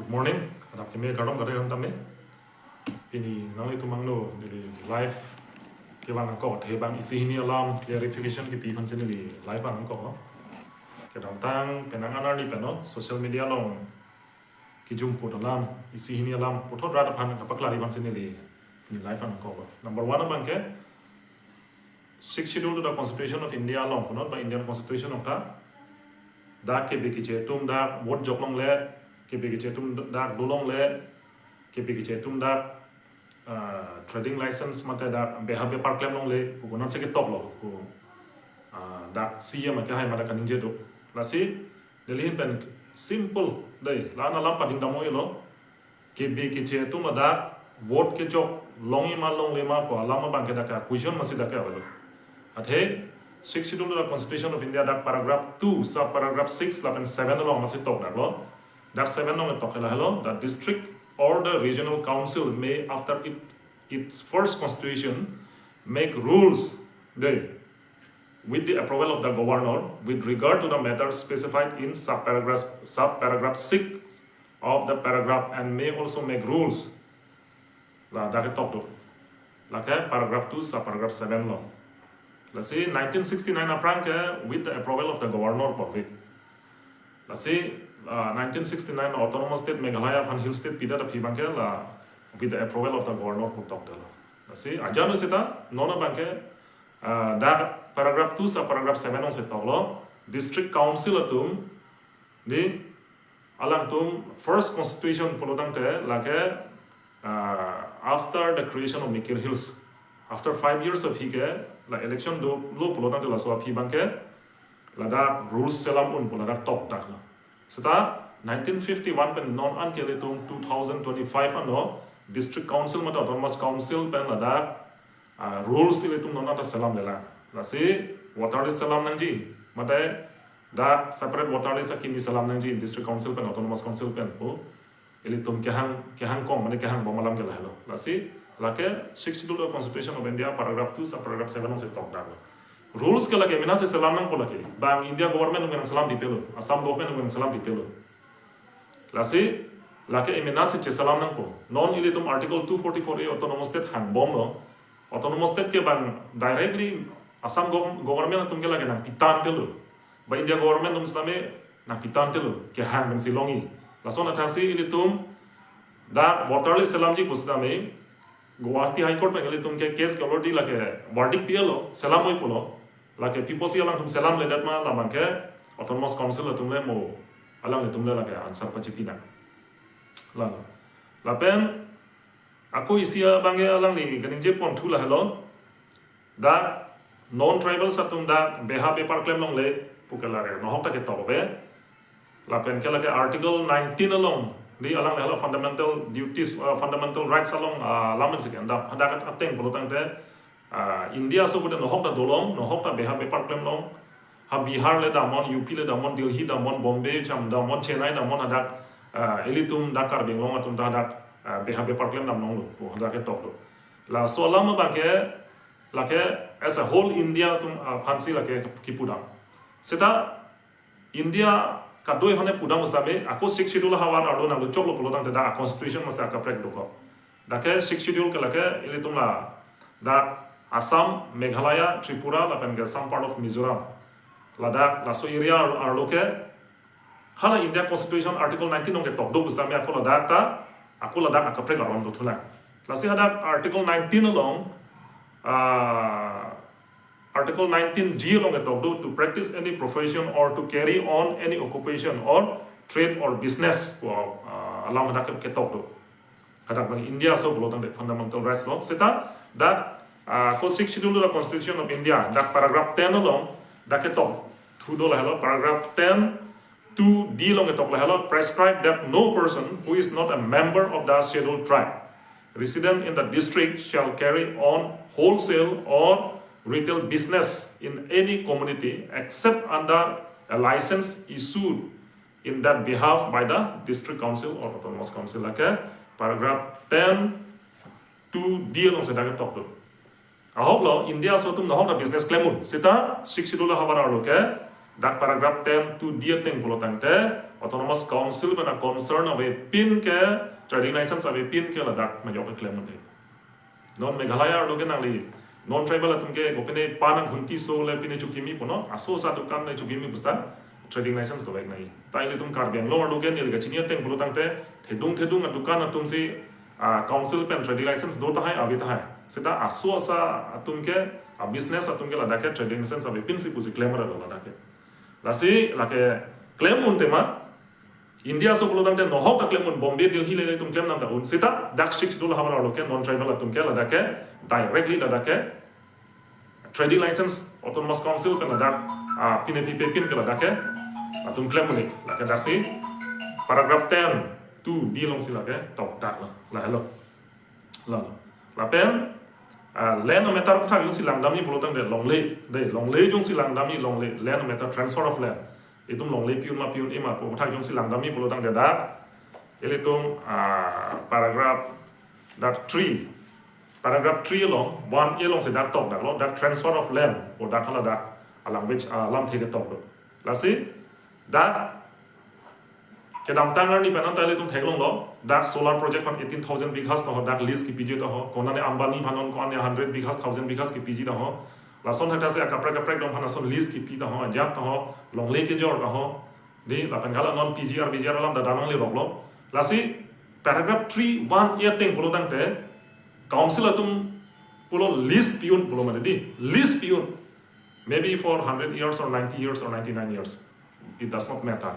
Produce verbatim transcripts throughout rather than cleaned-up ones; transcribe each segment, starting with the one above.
Good morning, adap keme kardom kare ham tame. Pini nanglitum angno neli live kevang angkok, athe bang isi hini alam clarification kipi aphansi neli live vang angkok. Kedamtang penang anarli pen no social media along kijum put alam, isi hini alam puthot rat aphan kapaklari aphansi neli pini live vang angkok. Number one abang ke Sixth Schedule to the Constitution of India along, punot ba Indian Constitution along ta, dak kebe keche atum dak vote jok longle, kebe keche atum dak do longle, kebe keche atum dak, ah, trading license mate dak beha bepar klem longle, pu konatsi ketoklo, pu, ah, dak C M ake hai mate kaningje do. Lasi, neli ahin pen simple dei, la-an alam pading dam oi lo, kebe keche atum ladak vote kejok longji ma longle ma pu alam abang ke dak ke question masi dak ke avelo. Athe Sixth Schedule to the Constitution of India dak paragraph two, sub paragraph six lapen seven along masi tok daklo. Dak seven along tok ke lahelo, the district or the regional council may, after it, its first constitution, make rules, dei, with the approval of the governor with regard to the matter specified in sub paragraph, sub paragraph six of the paragraph and may also make rules. La dak ketok do. Lake paragraph two, sub paragraph seven along. Lasi nineteen sixty-nine aphrang ke with the approval of the governor pu ave. Lasi, ah, nineteen sixty-nine Autonomous State Meghalaya aphan Hill State pidet aphi abang ke la with the approval of the governor pu tok detlo. Lasi ajoine seta non abang ke, ah, dak paragraph two, sub paragraph seven alongsi toklo, district council atum, dei, alangtum first constitution pulo tangte lake, ah, after the creation of Mikir Hills, after five years aphi ke la election dolo pulo tangte laso aphi abang ke ladak rules selam un pu ladak tok daklo. Seta nineteen fifty-one pen non an ke ilitum two thousand twenty-five ano district council mate autonomous council pen ladak, ah, rules ilitum non an ta selamlelang. Lasi voter list selam nangji mate dak separate voter list akimi selam nangji district council pen autonomous council pen pu ilitum kehang, kehang kong mane kehang bom alam ke lahelo. Lasi lake Sixth Schedule of Constitution of India paragraph two, sub paragraph seven alongsi tok daklo. Rules ke lake mena si selam nangpo lake. Bang India government nang selam dipelo, Assam government nang selam dipelo. Lasi lake emena si cheselam nangpo. Non ilitum Article two forty-four A Autonomous State hangbomlo. Autonomous State ke bang directly Assam gov-, government atum ke lake nangpi tangtelo. Ba India government atum sitame nangpi tangtelo, kehang pensi longji. Lason athasi ilitum dak voter list selamji pu sitame Guwahati High Court pen ilitum ke case ke already lake verdict pilo, selam oi pulo. Lake piposi alangtum selamledet ma, labang ke Autonomous Council atum le mo, alanglitum le lake answer pachipi nang. Lalo. Lapen ako isi abang ke alangli kaningje ponthu lahelo. Dak non-tribals atum dak beha bepar klem longle pu ke lake nohok ta ketok ave. Lapen ke lake Article nineteen along, dei, alang lahelo fundamental duties, uh, fundamental rights along, uh, alam pensi ke anda hadak ateng pulo tangte, uh, India aso pute nohok ta dolong, nohok ta beha bepar klem long. Ha Bihar le damnon, U P le damnon, Delhi damnon, Bombay cham damnon, Chennai damnon hadak, uh, ilitum dak Karbi Anglong atum ta hadak, uh, beha bepar klem dam longlo pu hadak ketok do. Laso alam abang ke lake as a whole India atum, uh, aphansi lake kipu dam. Seta India kadoi hone pu dam sitame ako Sixth Schedule ahavar arlo nangluchoklo pulo tangte dak constitution masi akaprek dokok. Dak ke Sixth Schedule ke lake ilitum ladak Assam, Meghalaya, Tripura lapen ke some part of Mizoram, ladak laso area ar-, arlo ke hala India Constitution Article nineteen along ketok do pu sitame ako ladak ta, ako ladak akaprek aron dothulang. Lasi hadak Article nineteen along, ah, Article nineteen G along ketok do, to practice any profession or to carry on any occupation or trade or business pu, ah, alam hadak ketok do. Hadak bang India aso pulo tangte fundamental rights lo. Seta dak, ah, ako Sixth Schedule to the Constitution of India, dak paragraph ten along dak ketok thu do lahelo, paragraph ten two D along ketok lahelo, prescribe that no person who is not a member of the scheduled tribe resident in the district shall carry on wholesale or retail business in any community except under a license issued in that behalf by the district council or autonomous council. Lake paragraph ten two D alongsi dak ketok do. Ahok lo, India aso atum nohok ta business klem un. Seta Sixth Schedule ahavar arlo ke dak paragraph ten two D ateng pulo tangte Autonomous Council pen a concern avepin ke, trading license avepin ke ladak majok keklem un-e. Non Meghalaya arlo ke nangli non tribal atum ke kopine pan aghunti so le pine chukimi punon, aso-sa dukan le chukimi pu seta trading license dovek nangji. Ta ilitum Karbi Anglong arlo ke neli kachini ateng pulo tangte thedung thedung adukan atum si, ah, council pen trading license do tahai ave tahai. Seta aso-sa atum ke, ah, business atum ke ladak ke trading license avepin si pusi klem ra lo ladak ke. Lasi lake klem un tema, India aso pulo tangte nohok ta klem un, Bombay, Delhi le ilitum klem nang ta un. Seta dak Sixth Schedule ahavar arlo ke non tribal atum ke ladak ke directly ladak ke trading license Autonomous Council pen ladak, ah, pine pipe pin ke ladak ke atum klem un-e. Lake dak si paragraph ten two D along si lake tok dak lo. Lahelo. Lahelo. Lapen, ah, land matter aputhak jongsi langdamji pulo tangte longle, de, longle jongsi langdamji, longle, land matter, transfer of land. Itum longle pi-un ma pi-un-e ma pu aputhak jongsi langdamji pulo tangte dak ilitum, ah, paragraph dak three. Paragraph three along, one A along si dak tok dak lo, dak transfer of land pu dak hala dak a language, ah, lamthe ketok do. Lasi dak kedamtang arni pen anta ilitum theklong lo, dak solar project aphan eighteen thousand bighas taho, dak lease kipiji taho, konane Ambani aphan non konane hundred bighas, thousand bighas kipiji taho. Lason thakthak si akaprek kaprek dong aphan ason lease kipi taho, ajat taho, longle kejor taho. Di, lapen hala non P G R, V G R alam dak damnang lerok lo. Lasi paragraph three one A ateng pulo tangte, council atum pulo lease pi-un pulo mati di, lease pi-un. Maybe for hundred years or ninety years or ninety-nine years. It does not matter.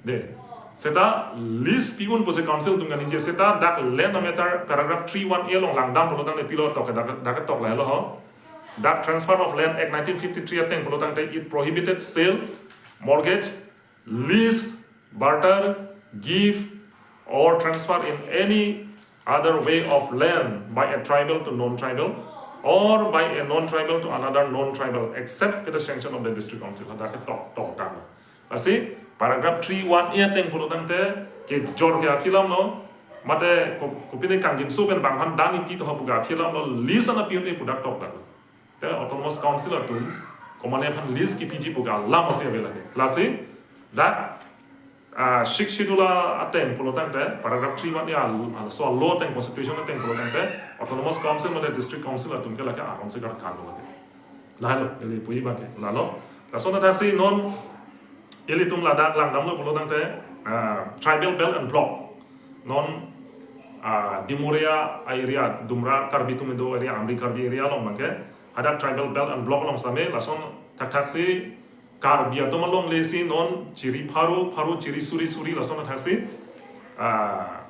De. Seta lease pi-un pusi council atum kaningje, seta dak land matter paragraph three one A along langdam pulo tangte pilo tok, dak, dak tok lahelo ho. Dak Transfer of Land Act nineteen fifty-three ateng pulo tangte it prohibited sale, mortgage, lease, barter, gift, or transfer in any other way of land by a tribal to non-tribal or by a non-tribal to another non-tribal except with the sanction of the district council. Hadak ke tok tok dam. Lasi paragraph three one A ateng pulo tangte kejor ke aphi alam lo, mate ko-, kopine kangjinso pen bang aphan dam kipi taho pu ke aphi alam lo, lease an pi-un-e pu dak tok dam. Te Autonomous Council atum komane aphan lease kipiji pu ke alam asi ave lake. Lasi dak, ah, Sixth Schedule ateng pulo tangte, paragraph three one A al-, al-, so law ateng, constitution ateng pulo tangte, Autonomous Council mate District Council atum ke lake aron si karkan lo lake. Lahelo, ili puji abang ke, lahelo. Lason athaksi non ilitum ladak langdamlo pulo tangte, ah, Tribal Belt and Block. Non, ah, Dimoria area, Dumra Karbi atum kedo area, Amri Karbi area along abang ke, hadak Tribal Belt and Block along same, lason thakthaksi Karbi atum alongle si non chiri pharo, pharo chiri suri suri lason thakthaksi, ah,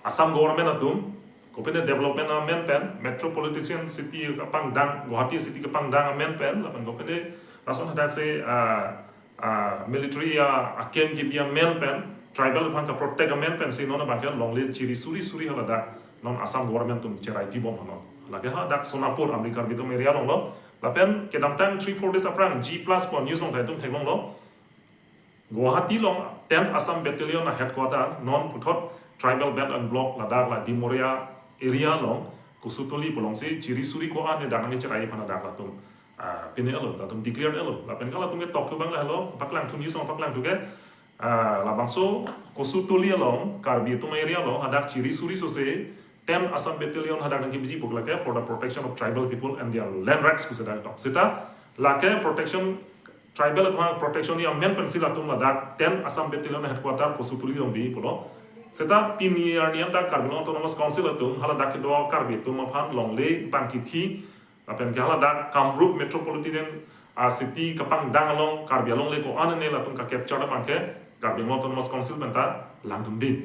Assam government atum, kopine development amen pen, metropolitan city kapangdang, Guwahati city kapangdang amen pen, lapen kopine lason thakthaksi, ah, ah, military a, a camp kipi amen pen, tribal aphan ka-protect amen pen si non abang ke longle chiri suri suri haladak non Assam government atum cherai pibom non. Lake hadak Sonapur, Amri Karbi atum area along lo. Lapen kedamtang three four days aphrang G Plus pu news along itum theklong lo. Guwahati along ten Assam Battalion a headquarter non puthot Tribal Belt and Block ladak la Dimoria area along Kusutuli pu along si chiri suri ko-an ne dak nangcherai aphan dak latum, ah, pine-etlo, latum declare-etlo. Lapen ke latum ke tok thu abang lahelo, paklang thu news along paklang thu ke, ah, labangso Kusutuli along, Karbi atum area along, hadak chiri suri sose, ten Assam Battalion hadak nangkipiji pu ke lake for the protection of tribal people and their land rights pusi dak tok. Seta lake protection, tribal atum protection ji amen pen si latum ladak ten Assam Battalion headquarter Kusutuli along bi pulo. Seta pini arni anta Karbi Anglong Autonomous Council atum haladak kedo Karbi atum aphan longle bang kithi, lapen ke haladak Kamrup Metropolitan, ah, City kapangdang along Karbi alongle ko-an ne latum ka-capture abang ke Karbi Anglong Autonomous Council penta langdun di.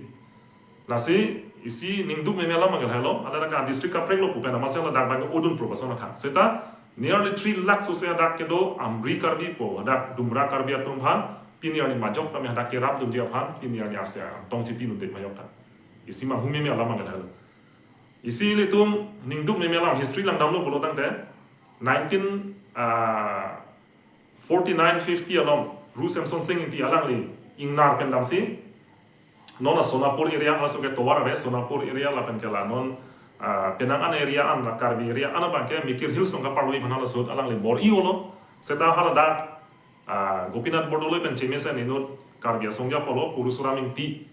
Lasi isi ningduk meme alam abang ke lahelo, hadak ka district kaprek lo pu pen amatsi ladak abang ke odun pro bason athang. Seta nearly three lakh sose hadak kedo Amri Karbi pu, hadak Dumra Karbi atum aphan pini arni majok tame hadak kerapdunji aphan pini arni ase tong chipidunde majok ta. Isi manghu meme alam abang ke lahelo. Isi ilitum ningduk meme alam history langdamlo pulo tangte nineteen, ah, forty-nine fifty along Ru Semson Sing Ingti alangli ingnar pen damsi non a Sonapur area, halaso ke tovar ave, Sonapur area lapen ke la non, ah, penang an area an, la Karbi area an abang ke Mikir Hills along kaparloi aphan halaso alangli bor-i-olo. Seta haladak, ah, Gopinath Bordoloi pen chemesen inut Karbi asong apotlo Purusuram Ingti,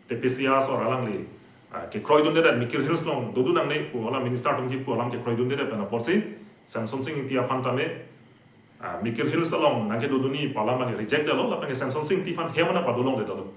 Tepesia asor alangli, ah, kekroidundedet Mikir Hills along dodun nangne pu hala minister atum kipu alam kekroidundedet pen apotsi Semsonsing Ingti aphan tame, ah, Mikir Hills along nangkedodunji pu alam abang reject detlo, lapen ke Semsonsing Ingti aphan hem ana padolongdetlo.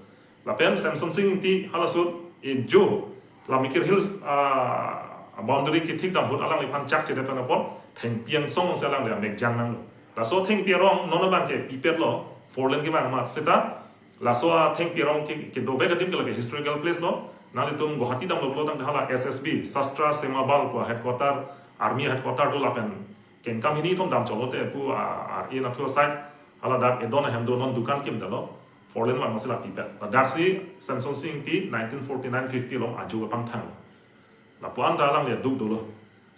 Lapen Semsonsing Ingti halaso ejo la Mikir Hills, ah, boundary kethik dam ahut alangliphan chakchedet pen apot Thengpi angsong si alangli amekjang nanglo. Laso Thengpi arong non abang ke pipetlo, four lane kevang amat seta laso a Thengpi arong ke, kedovek adim ke lake historical place lo. Nanglitum Guwahati damlo pulo tangte hala S S B, Sastra Sewa Bal pu headquarter, army headquarter do lapen kengkam hini thom dam cholo te pu, ah, ah, in a side hala dak edon ahem do, non dukan kimdetlo. Four lane vang masi la pipet. Ladaksi Semsonsing Ingti nineteen forty-nine fifty along ajo kepangthang. Lapu-an ta alangli aduk dolo.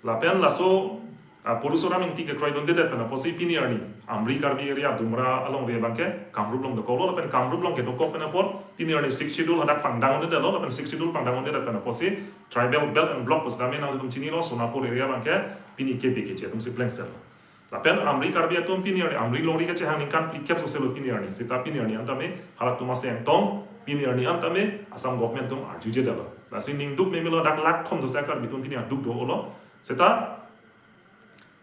Lapen laso, ah, Purusuram Ingti kekroidundedet pen apotsi pini arni Amri Karbi area Dumra alongri abang ke Kamrup along dokoklo, lapen Kamrup along kedokok pen apot pini arni Sixth Schedule hadak pangdangdundetlo, lapen Sixth Schedule pangdangdundedet pen apotsi tribal belt and block pusitame nanglitum chinilo, Sonapur area abang ke pini K P K J atumsi plengsetlo. Lapen Amri Karbi atum pini arni, Amri longri kachehang ningkan phlikep soselo pini arni. Seta pini arni an tame halatum aseng tong, pini arni an tame Assam government atum arjujedetlo. Lasi ningduk memelo, dak lakh thom sose Karbi atum pini aduk dolo. Seta,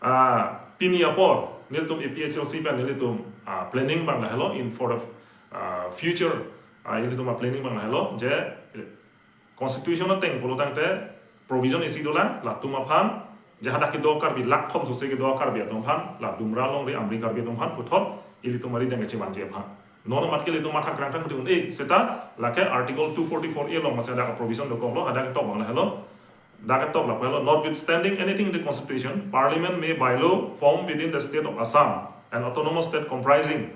ah, pini apor nelitum A P H L C pen nelitum, ah, planning abang lahelo in for the, ah, future, ah, nelitum a planning abang lahelo je constitution ateng pulo tangte provision isi dolang, latum aphan, je hadak kedo Karbi lakh thom sose kedo Karbi atum aphan, la Dumra alongri Amri Karbi atum aphan puthot ilitum arideng kachevangji aphan. Non amat ke ilitum matha krangkrang kuti un-e seta lake Article two forty-four A along masi hadak provision dokoklo, hadak ketok abang lahelo. Dak ketok lapu helo, notwithstanding anything in the constitution, Parliament may by law form within the state of Assam an autonomous state comprising,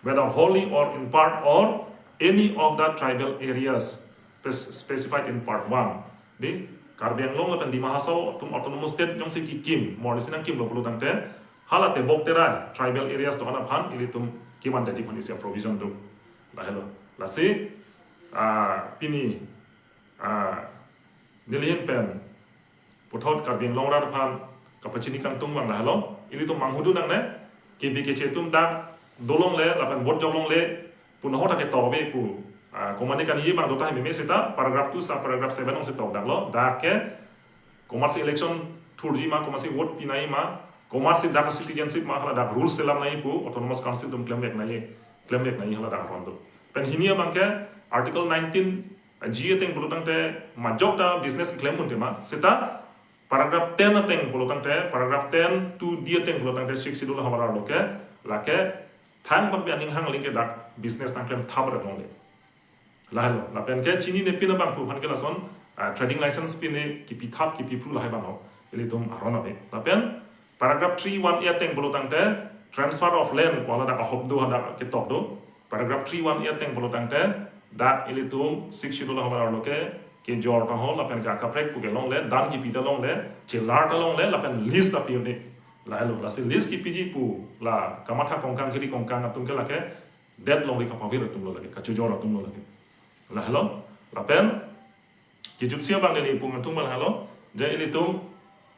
whether wholly or in part, or any of the tribal areas spec-, specified in part one. Di Karbi Anglong lapen Dima Hasao atum autonomous state jongsi kikim, morni si nangkimlo pulo tangte hala tebok terai tribal areas do-an aphan ilitum kevan dadi aphan isi provision do. Lahelo. Lasi, ah, pini, ah, neli ahin pen puthot Karbi Anglong arat aphan kapachini kangtung abang lahelo. Ilitum manghudun nangne, K P K J atum dak dolongle lapen vote joklongle pu nahota ketok ave pu, ah, komatne kaningje abang do tahai meme seta paragraph two sub paragraph seven alongsi tokdaklo. Dak ke komatsi election thurji ma, komatsi vote pinangji ma, komatsi dak citizenship ma, hala dak rules selam nangji pu Autonomous Council atum klemvek nangji, klemvek nangji hala dak aron do. Pen hini abang ke Article nineteen G ateng pulo tangte majok ta business klem un tema. Seta paragraph ten ateng pulo tangte, paragraph ten two D ateng pulo tangte Sixth Schedule havar arlo ke lake thang bang pi aning hang aling ke dak business nangklem thap rat longle. Lahelo, lapen ke chinine pin abang pu aphan ke lason, ah, trading license pine kipithap kipiphru lahai abang ho. Ilitum aron ave. Lapen paragraph three one A ateng pulo tangte transfer of land pu hala dak ahop do hadak ketok do. Paragraph three one A ateng pulo tangte dak ilitum Sixth Schedule havar arlo ke kejor ta ho, lapen ke akaprek pu ke longle, dan kipi ta longle, chelar ta longle, lapen lease ta pi un-e. Lahelo, lasi lease kipiji pu la kamatha kongkang kiri kongkang atum ke lake det longri kapavir atumlo lake, kachojor atumlo lake. Lahelo, lapen kejutsi abang neli pu kangtung abang lahelo, je ilitum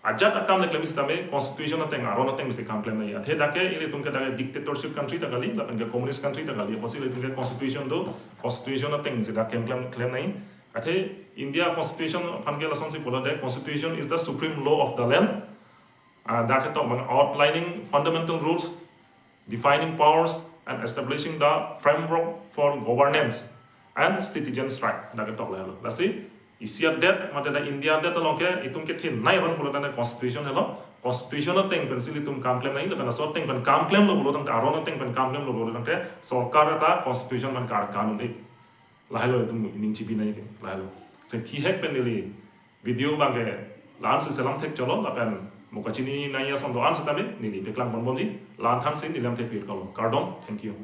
ajat akam le klem sitame constitution ateng aron ateng si kam klem nangji. Athe dak ke ilitum ke dak ke dictatorship country ta kali, lapen ke communist country ta kali. Apotsi ilitum ke constitution do, constitution ateng si dak ke klem, klem nangji. Athe India constitution aphan ke lasonsi pulo de, constitution is the supreme law of the land. Ah, dak ketok abang outlining fundamental rules, defining powers and establishing the framework for governance and citizens' right. Dak ketok lahelo. Lasi isi adet mate dak India adet along ke itum kethenei aron pulo tangte constitution helo. Constitution ateng pensi ilitum kam klem nangji, lapen laso ateng pen kam klemlo pulo tangte, aron ateng pen kam klemlo pulo tangte sorkar ta constitution aphan karkan un-e. Lahelo itum ining chipi nangji ke, lahelo. Lasi thihek pen neli video abang ke la-an si selam thek cholo, lapen mo kachini nangji ason do-an sitame neli paklang ponbomji, la-an thansi neli lam thek pir kalo. Kardom, thank you.